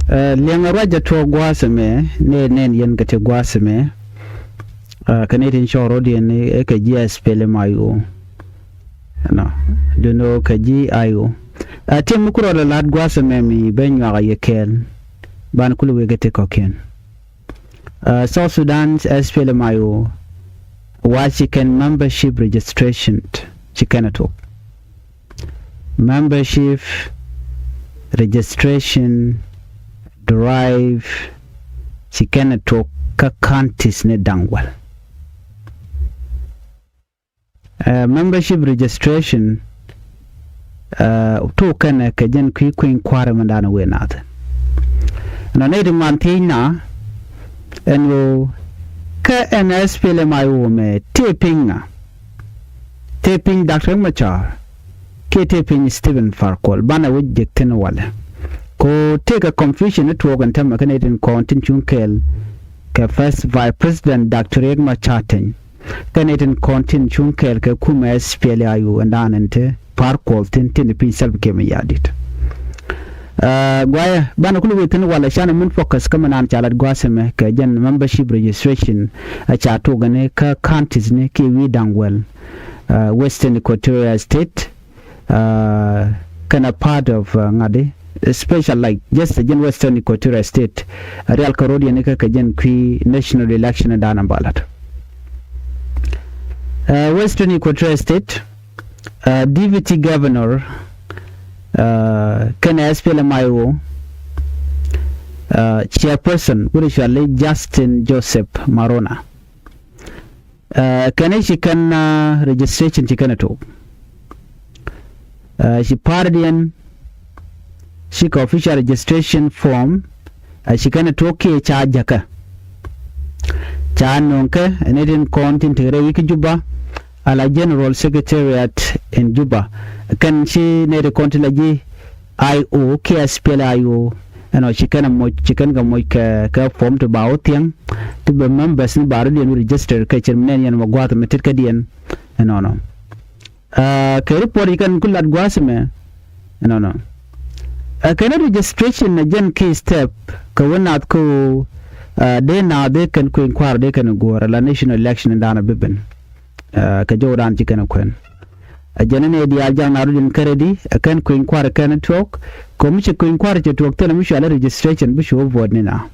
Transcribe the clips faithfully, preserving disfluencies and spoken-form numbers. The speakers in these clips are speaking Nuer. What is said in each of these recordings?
Ɛ, liɛŋɛ ruac ɛ tuɔɔk gua̱a̱th ɛmɛ, nɛ nɛn yɛn kɛ ti gua̱a̱th ɛmɛ. Ɛ, kɛ ni tin cɔɔr rɔ̱diɛn ɛ kɛ ji̱ SPLM IO. Ɛnɔ, duundɛ ɣöö kɛ ji̱ IO. Ɛ, tiɛm mi ku rɔɔdɛ la̱t gua̱a̱th ɛmɛ mi ben nyuak a yɛ kɛɛl. Ban kul wek ɛ ti kɔ̱kiɛn. Ɛ, South Sudan SPLM IO wa ci kɛn membership registration ci kɛn ɛ tuɔk. Membership registration drive ci kɛn ɛ tuɔk kä counties ni da̱ŋ wäl. Ɛ, membership registration, ɛ, tok kɛnɛ kɛ jɛn kui̱ kui̱ny kua̱r ɛmɛ da̱a̱n wëë nath. Nɔ nɛy ti ŋuan thiec na ɛn ɣöö kä ɛn SPLM IO mɛ tëë piny ŋa? Tëë piny Doctor Riek Machar kiɛ tëë piny Stephen Par Kuol, banɛ wec jek thi̱n walɛ. Ko tëëkɛ confusion ni tuɔɔk ɛn tämɛ kä nɛy tin kɔn tin cuŋ kɛɛl kɛ first vice president Doctor Riek Machar Teny. Kɛn itin kɔn tin cuŋ kɛɛl kɛ kumɛ SPLA IO ɛn da̱a̱n ɛn te Par Kuol tin, tin piny Salva Kiir Mayardit. Ɛ, guayɛ, banɛ kul wee thi̱n walɛ canɛ min focus kä mi naan ca lat gua̱a̱th ɛmɛ kɛ jɛn membership registration ɛ ca tuɔk ɛn kä counties ni kiɛ wi̱i̱ da̱ŋ wäl, ɛ, Western Equatoria State, ɛ, kɛnɛ part of, ɛ, ŋa̱di, special, like, just jɛn Western Equatoria State, ɛ, rial kɛ ro̱d yɛn ikä kɛ jɛn kui̱ national election in da̱a̱n in ba la̱t. Ɛ, Western Equatoria State, ɛ, deputy governor, ɛ, kɛnɛ SPLM IO, ɛ, chairperson, wut i̱ cɔal i̱ Justin Joseph Marona. Ɛ, kɛn i̱ ci kɛn, ɛ, registration ci kɛn ɛ tok. Ɛ, ci pa̱a̱rdiɛn, ci kɛ official registration form, ɛ, ci kɛn ɛ tok kiɛ ca jäkä. Ca nöŋkɛ, ɛ, nɛy tin kɔn tin tekɛ rɛy wi̱c kä Juba, ala General Secretariat in Juba. Kɛn ci nɛy tin kɔn tin la ji̱ IO kiɛ SPLA IO. Ɛnɔ ci kɛn a moc, ci kɛn kɛ moc kɛ, kɛ form ti ba wä thiäŋ. Ti bɛ members ni ba rɔ̱diɛn wä register kɛ cir mi nɛn yɛn mɛ gua̱a̱th mi tet kädiɛn. Ɛnɔnɔ. Ɛ, kɛ report ci kɛn ku lat gua̱a̱th mɛ. Ɛnɔnɔ. Ɛ, kɛn registration ɛ jɛn key step kɛ wä naath kä ɣöö, ɛ, dee naath dee kɛn kueny kua̱r dee kɛn go̱o̱r ala national election in da̱a̱n a bi ben. Ɛ, kɛ jɔwdan ci kɛn kuɛn. Ɛ jɛn ni diaal jaŋ na rut in kärɛ di, ɛ kɛn kueny kua̱r kɛn tuɔɔk, kɛ mi ci kueny kua̱r cɛ tuɔɔk thilɛ mi cualɛ registration bi cu vote ni na.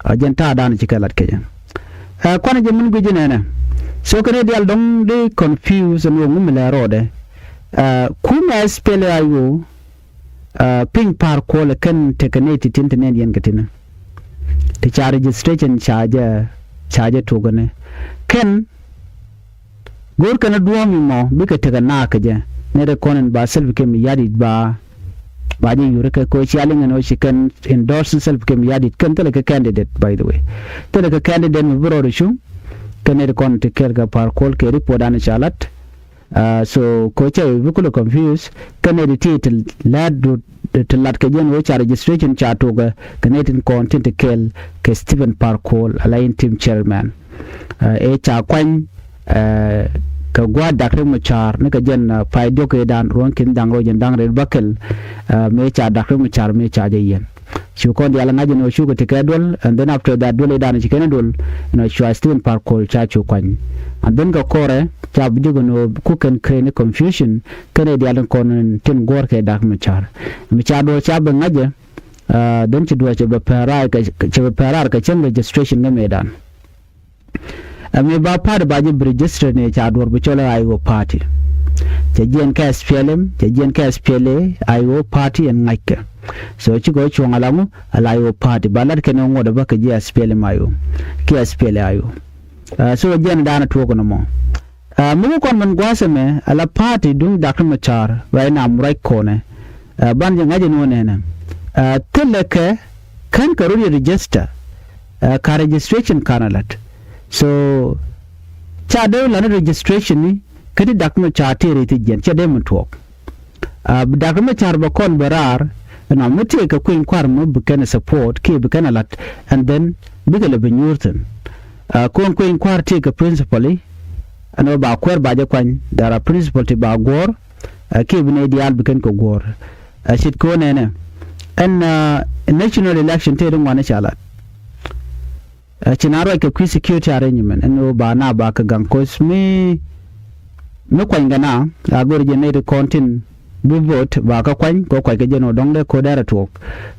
Ɛ jɛn ta̱a̱ dan ci kɛ lat kɛ jɛ. Ɛ kuan jɛ min guic jɛ nɛnɛ. So kɛn ni diaal dɔ̱ŋ di confuse ɛn wä ŋu mi lɛ rɔɔdɛ. Ɛ kumɛ SPLA IO, ɛ piny Par Kuol ɛ kɛn tekɛ nɛy ti tin ti nɛn yɛn kɛ tinä. Ti ca registration ca jɛ, ca jɛ tuɔɔk ɛn. Kɛn Go̱o̱r kɛn duɔ̱ɔ̱m imɔ bikɛ tekɛ naak kɛ jɛ. Nɛy rɛ kɔn in ba Salva Kiir Mayardit ba, ba jɛ yur kɛ koci aliŋ ɛn ɣöö ci kɛn endorse Salva Kiir Mayardit kɛn thilɛ kɛ candidate, by the way. Thilɛ kɛ candidate mi bi rɔɔd icuŋ. Kɛn nɛy rɛ kɔn ti kɛɛl kɛ Par Kuol kɛ report dan ca lat. Aa, so koci a bi kulɛ confuse. Kɛn nɛy rɛ ti ti lɛt du ti lat kɛ jɛn ɣöö ca registration ca tuɔkɛ kɛ nɛy tin kɔn tin ti kɛɛl kɛ Stephen Par Kuol ala interim chairman. Ɛ, ëë ca kuany, ɛ, kɛ gua̱a̱th Dak Riek Machar ni kɛ jɛn, ɛ, pay diɔ̱k ëëdan ruɔ̱n ki̱n da̱ŋ rɛw jiɛn da̱ŋ rɛw bäkɛl, ɛ, mëë ca Dak Riek Machar mëë ca jɛ yiɛn. Cu kɔn diaal ŋa̱c ɛn ɣöö cukɛ ti kɛ duel, and then after that duel ëëdan ci kɛn duel, ɛn ɣöö cua Stephen Par Kuol ca cu kuany. And then kɛ kɔrɛ ca bi jiök ɛn ɣöö ku kɛn create ni confusion kɛn ëë diaal in kɔn tin guɔ̱ɔ̱r kɛ Dak Machar. Mi ca duɔ̱ɔ̱r ca bi ŋa̱cɛ, ɛ, then ci duɔ̱ɔ̱r cɛ bɛ pɛn raar kɛ, cɛ bɛ pɛn raar kɛ cäŋ registration kä mëëdan. Ɛ mi ba party ba ji̱ bi register ni ca duɔ̱r bi cɔl ɛ IO party. Cɛ jiɛn kä SPLM, cɛ jiɛn kä SPLA, IO party ɛn ŋa̱ckɛ. So cikɛ wä cuɔ̱ŋ ala ŋu, ala IO party. Ba lat kɛn ŋuɔ̱t ɛ bä kɛ ji̱ SPLM IO. Kiɛ SPLA IO. Ɛ, so jiɛn daanɛ tuɔɔk nɔmɔ. Ɛ, mi wä kɔn min gua̱a̱th ɛmɛ, ala party duŋ Dak Machar, right now, right kɔnɛ. Ɛ, ban jɛ ŋa̱c ɛn wä nɛnɛ. Ɛ, thilɛ kɛ, kɛn kɛ rot yɛ register. Ɛ, ka registration kan a lat. So, ca dee lan registration ni, kä ti Dak Machar ti rɛy ti jiɛn, cɛ dee min tuɔɔk. Aa, bi Dak Machar bɛ kɔn bɛ raar, ɛnɔ mi tëëkɛ kueny kua̱r mi bi kɛn support, kiɛ bi kɛn a lat, and then bikɛ lɛ bi nyuur thi̱n. Aa, kɔn kueny kua̱r tëëkɛ principle i̱, ɛnɔ ba kuɛɛr ba jɛ kuany, there are principle ti ba guɔ̱ɔ̱r, aa, kiɛ bi nɛy diaal bi kɛn kɛ guɔ̱ɔ̱r. Aa, ce̱tkɛ ɣöö nɛnɛ, ɛn, aa, national election tëë di ŋuan i̱ ca lat. Ɛ ci na ruac kɛ kui̱ security arrangement ɛn ɣöö ba na ba kɛ gaŋ koc mi mi kuanykɛ na a go̱r jɛ nɛy ti kɔn tin bi vote ba kä kuany kɛ kuackɛ jɛn ɣöö dɔ̱ŋ dee ko̱dɛrɛ tuɔɔk.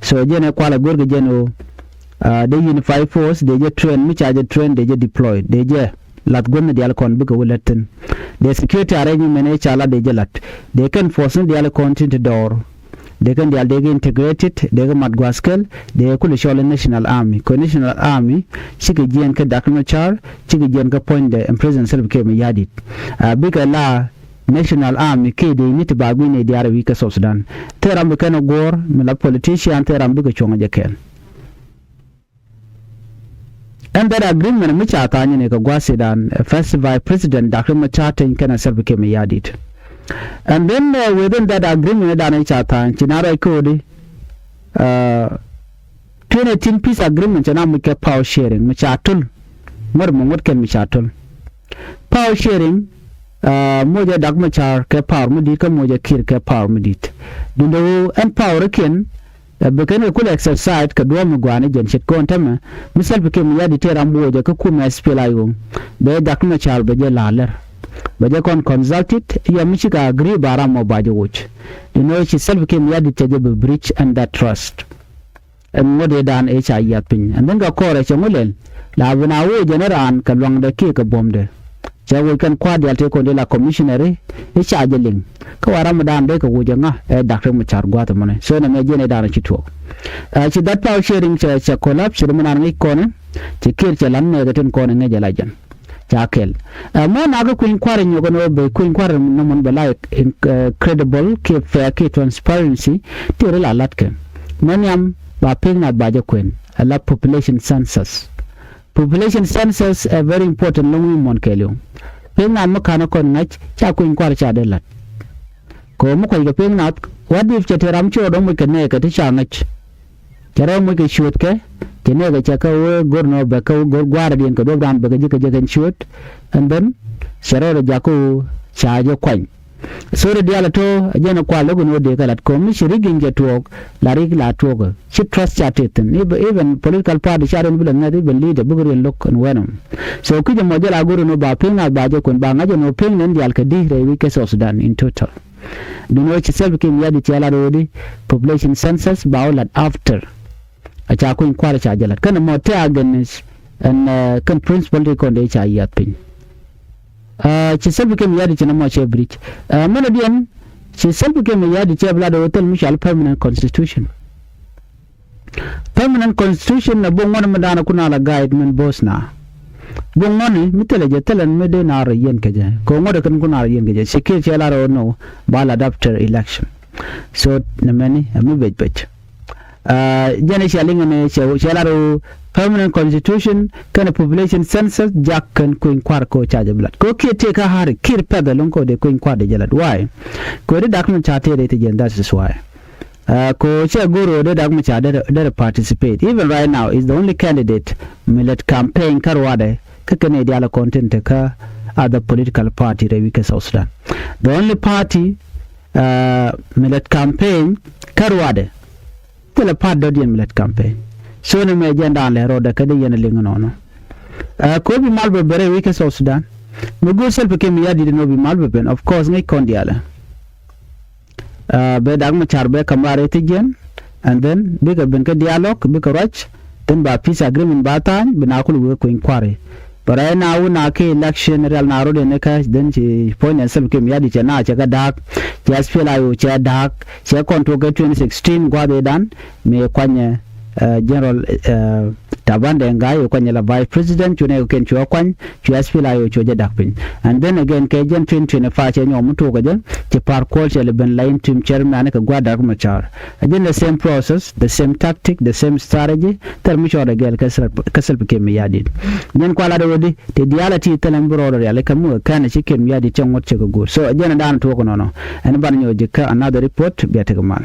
So jɛn ɛ kual a go̱rkɛ jɛn ɣöö dee unified force dee jɛ train mi ca jɛ train dee jɛ deploy dee jɛ lath guäth ni diaal kɔn bikɛ wä lät thi̱n. Dee security arrangement ëë ca lat dee jɛ lath dee kɛn force ni diaal kɔn tin ti dɔɔr. Dee kɛn diaal dee kɛ integrated dee kɛ mat gua̱a̱th kɛl dee kɛ kulɛ cɔl i̱ national army kɛ national army. Cikɛ jiɛn kä Dak Machar cikɛ jiɛn kä puɔ̱nydɛ ɛn President Salva Kiir Mayardit. A bikɛ la national army kiɛ dee ni ti ba gui̱n i̱ diaal wi̱i̱ kä South Sudan. Thil ram bi kɛn ɛ guɔ̱ɔ̱r mi la politician thil ram bikɛ cuɔ̱ŋ jɛ kɛɛl. Ɛn that agreement mi ca tha̱a̱ny ni kɛ gua̱th Sudan first vice president Doctor Machar Teny kɛnɛ Salva Kiir Mayardit. And then within that agreement dan ca tha̱a̱ny ci na rɔy ko̱o̱di. Twenty eighteen peace agreement cɛ na muc kɛ power sharing mi ca tul. Ŋuɔ̱t mi ŋuɔ̱t kɛn mi ca tul. Power sharing mucɛ Dak Machar kɛ power mi di̱i̱t kä mucɛ Kiir kɛ power mi di̱i̱t. Duundɛ ɣöö ɛn power kiɛn ɛ bi kɛn kɛ kulɛ exercise kɛ duɔ̱ɔ̱p mi gua̱a̱ni jɛn ce̱tkɔn tämɛ mi Salva Kiir Mayardit tëë ram woocɛ kä kumɛ S P L A I O. Bɛ Dak Machar bɛ jɛ la̱a̱ lɛr bɛ jɛ kɔn consulted yɛ mi cikɛ agree ba ram mɔ ba jɛ woc. Duundɛ ɣöö ci Salva Kiir Mayardit cɛ jɛ bi breach ɛn that trust. Ɛn ŋuɔ̱t ëëdan ëë ca yiath piny ɛn dhin kɛ kɔrɛ cɛ ŋu lɛl la bi na woc jɛn raan kɛ luaŋdɛ kiɛ kɛ buɔ̱mdɛ. Cɛ woc kɛn kua̱r diaal tëë kɔn dee la commissionary i̱ ca jɛ liŋ. Kä wa ramdan dee kɛ woc ɛ ŋa ɛ Dak Riek Machar gua̱a̱th ɛmɔnɛ so nɛ mɛ jiɛn ëëdan ci tuɔɔk. Ci that power sharing cɛ cɛ collapse ci ri mi naan ŋi̱c kɔnɛ. Ci Kiir cɛ la̱t nɛɛkɛ tin kɔnɛ ŋäc ɛ la jɛn. Ca kɛl. Ɛ mɔ nakä kui̱ny kua̱r nyɔk ɛn ɣöö bɛ kui̱ny kua̱r nɔmɔn bɛ la incredible kiɛ fair kiɛ transparency. Ti ri la latkɛ mɛ nhiam ba pek nath ba jɛ kuɛn. Ɛ la population census. Population census ɛ very important loŋ wi̱i̱ muɔ̱n kɛɛliw. Pek nath mi ka̱n ɛ kɔn ŋa̱c ca kui̱ny kua̱r ca dee la̱t. Kɛ ɣöö mi kua̱ckɛ pek nath wat di̱i̱p cɛ te ram ci rɔ dɔ̱ŋ moc kɛ nɛɛkɛ ti ca ŋäc. Cɛ rɛw moc kɛ ciöötkɛ cɛ nɛɛkɛ cɛ kä wee go̱r nɔ bɛ kä wee go̱r gua̱a̱rä diɛn kɛ duɔ̱p raan bɛ kɛ ji̱ kɛ jɛ kɛn ciööt. And then cɛ rɛw rɛ jakä wee ca jɛ kuany. Sorry diaal ɛ to̱ ɛ jɛn ɛ kual lo̱k in wä dee kɛ lat kɔm mi ci rik in jɛ tuɔɔk la rik la tuɔɔkä. Ci trust ca tet thi̱n even political party ca rin bi lɛ ŋäth even leader bikɛ rin lo̱k in wɛn ɛm. So ki̱cɛ mɔ jɛ la go̱r in wä ba pi̱ŋ nath ba jɛ kuën ba ŋa̱c in wä pi̱ŋ nɛn diaal kɛ di̱ rɛy wi̱c kɛ South Sudan in total. Duŋ ɣöö ci Salva Kiir Mayardit cɛ lat ɣöödi population census ba wä lat after. A ca kuny kua̱r ca jɛ lat kɛn mɔ te against ɛn kɛn principle ti kɔn dee ca yiath piny. Ci Salva Kiir Mayardit ci nɔmɔ cɛ bridge mɛn adiɛn ci Salva Kiir Mayardit cɛ bi lat ɣöö thil mi cɔal permanent constitution. Permanent constitution na buŋ ŋuɔ̱t mi da̱a̱n kun a la guide min bo̱o̱th na. Buŋ ŋuɔ̱t mi thilɛ jɛ thilɛ mi dee naar yiɛn kɛ jɛ kɛ ŋuɔ̱t kɛn kun naar yiɛn kɛ jɛ ci kiɛ cɛ lar ɣöö no ba la after election. So ni mɛni a mi bec bec. Jɛn cɛ liŋ ni cɛ lar ɣöö permanent constitution kɛn population census jak kɛn kuny kua̱r kɛ ɣöö ca jɛ bi lat kɛ ɣöö kiɛ tëë kä hari kiɛ pɛth ɛlɔ̱ŋ kɛ ɣöö dee kuny kua̱r dee jɛ lat why. Kɛ ɣöö di dak mi ca tëë rɛy ti jɛn that is why. Ko cɛ go̱r ɣöö dee dak mi ca derɛ participate even right now is the only candidate mi lät campaign kä ruadɛ kä kɛn i̱ diaal kɔn tin te kä other political party rɛy wi̱i̱ kä South Sudan. The only party mi lät campaign kä ruadɛ thilɛ part dɔ̱diɛn mi lät campaign. So ni mɛ jɛn daan lɛ rɔɔdɛ kä dee yɛn liŋ nɔnɔ. Ko bi mal bɛ bɛ rɛy wi̱i̱ kä South Sudan. Mi go̱r Salva Kiir Mayardit ni wä bi mal bɛ ben of course ŋäc kɔn diaalɛ. Bɛ dak mi car bɛ kam raar i̱ thi̱c jiɛn and then bikɛ ben kä dialogue bikɛ ruac. Then ba peace agreement ba tha̱a̱ny bi na kul wee kueny kua̱ri. Bɛ rɛy na wun a ki election rial na rot in ikä then ci puɔ̱ny ɛn Salva Kiir Mayardit cɛ na cɛ kɛ da̱a̱k. Cɛ S P L A I O cɛ da̱a̱k cɛ kɔn tuɔk kɛ twenty sixteen gua̱a̱th i̱ dan mi kuanyɛ. General Taban Deng Gai i̱ kuanyɛ la vice president cu nɛɛkɛ kɛn cuɛ kuany. Cu S P L A I O cuɛ jɛ dak piny. And then again kɛ jɛn twenty twenty-five cɛ nyɔk mi tuɔk kɛ jɛ ci par kuɔl cɛ lɛ ben la interim chairman kɛ gua̱a̱th dak mi car. A jɛn the same process, the same tactic, the same strategy. Thil mi cɔɔdɛ gɛl kä Salva Kiir Mayardit. Jɛn kual a dee wä di ti diaal a ti thil ɛn bi rɔɔdɛ rial ikä mi wä kɛn a ci Kiir Mayardit cɛ ŋuɔ̱t cɛ kɛ go̱o̱r so a jɛn a daan tuɔk nɔnɔ. Ɛn ban nyɔk ji̱ kä another report bia tekɛ mal.